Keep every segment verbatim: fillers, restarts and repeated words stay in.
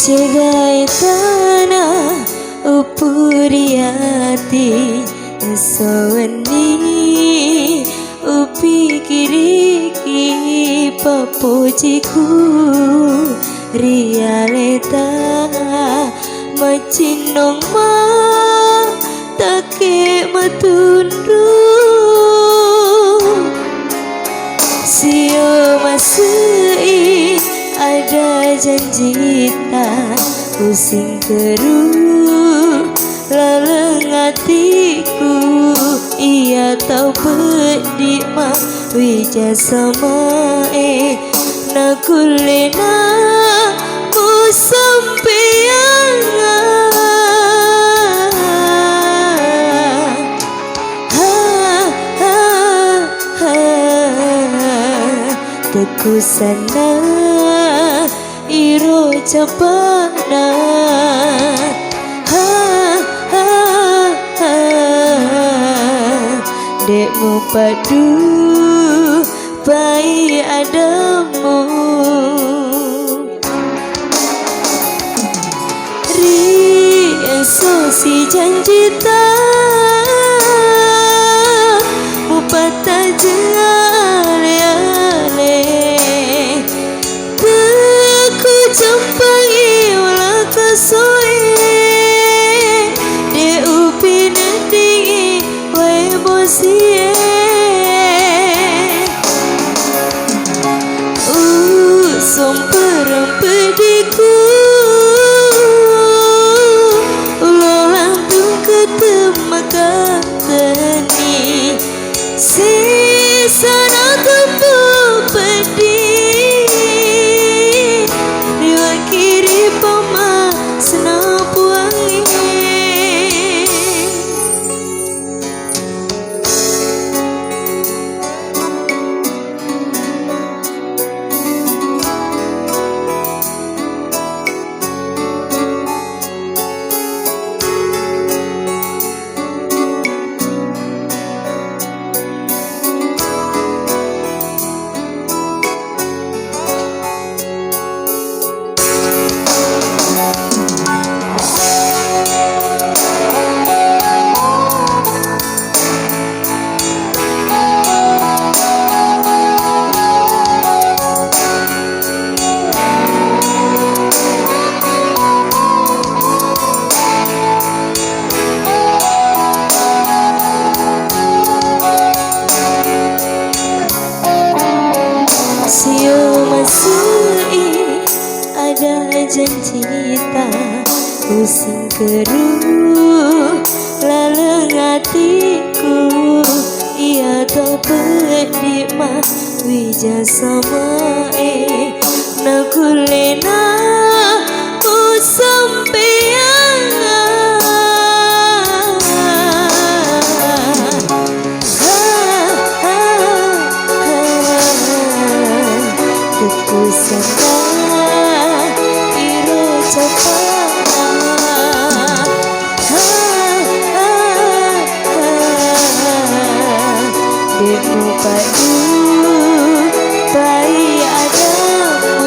Cegai tana upuriati, esso wenni upikiriki pappojiku ri aleta, macinnong ma takke matunru. Sio masei ada janjita, usingkeru laleng atiku, iya tau peddi ma wija samae. Nakullena musampeang. Ha, ha, ha, ha. Tekusanna iro capana. Ha, ha, ha. De'mu paddu pai adammu. Ri esso sijanjita, mupattajeng ale-ale. Teku campangi ulakasoe, de upineddingi wae bosie. Usompereng peddiku, ulolang tungke temmakateni. Sisana teppu peddi, riwekkiri pammasena Puangnge. Sio masei ada janjita, usingkeru laleng atiku, iya to peddi ma wija samae, nakullena musampeang. Tekusanna iro capana. De'mu paddu pai adammu.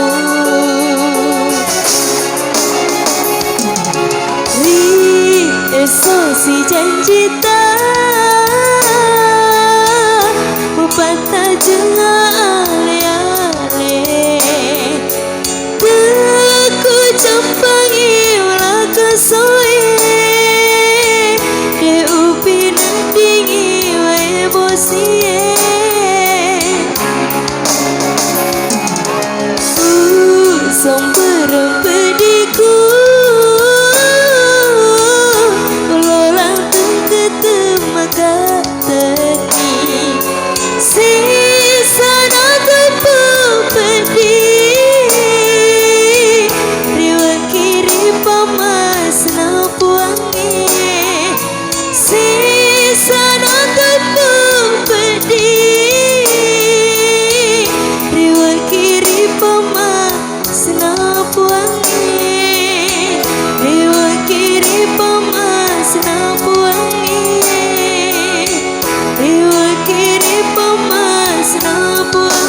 Ri esso sijanjita, mupattajeng ale-ale. Teku campangi ulakasoe, de upineddingi wae bosie. Usompereng peddiku, ulolang tungke temmakateni. Sisana teppu peddi, riwekkiri pammasena Puangnge. Sisana teppu peddi, riwekkiri pammasena Puangnge, riwekkiri pammasena Puangnge, riwekkiri pammasena Puangnge.